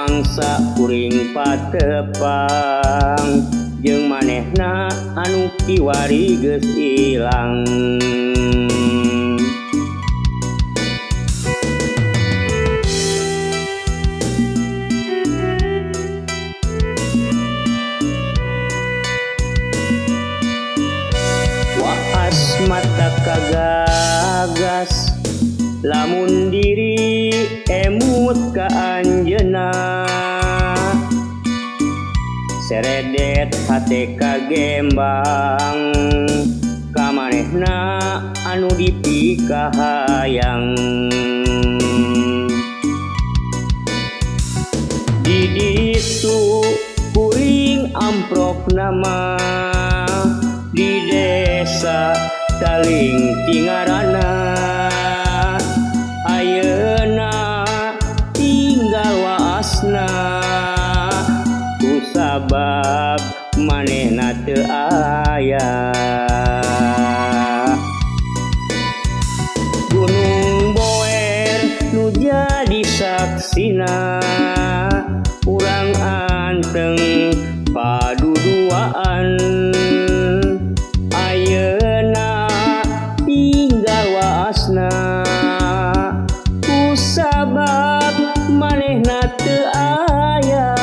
Mangsa kuring patepang jeung manehna anu kiwari geus ilang. Waas mata kagagas lamun diri emut ka anjeunna, seredet hate kagembang ka manehna anu dipikahayang. Di ditu kuring amprok nama di desa taling tingarana, ayeuna tinggal waasna ku sabab manehna teu aya. Gunung Boer nu jadi saksina urang anteng paduduaan, ayeuna tinggal waasna ku sabab manehna teu aya.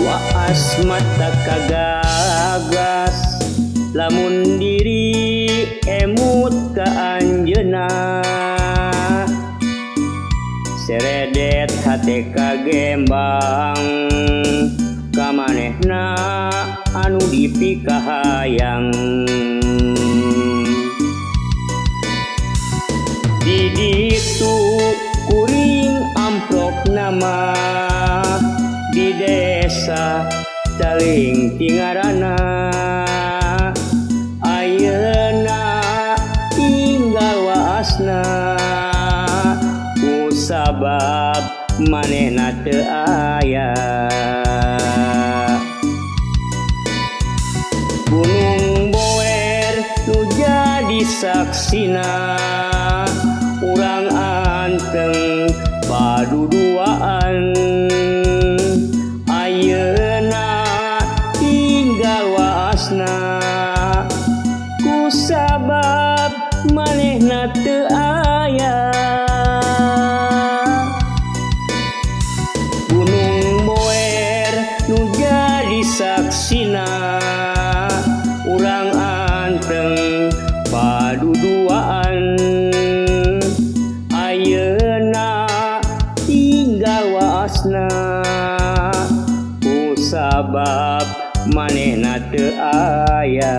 Waas mata kagagas lamun diri emut ka anjeunna, seredet hate kagembang ka manehna anu dipikahayang. Di ditu kuring amprok nama di desa taling tingarana, ayeuna tinggal waasna ku sabab manehna teu aya. Gunung Boer nu jadi saksina urang anteng paduduaan, ayeuna tinggal waasna ku sabab manehna teu aya. Gunung Boer nu jadi saksina urang anteng paduduaan, ayeuna tinggal waasna ku sabab manehna teu aya.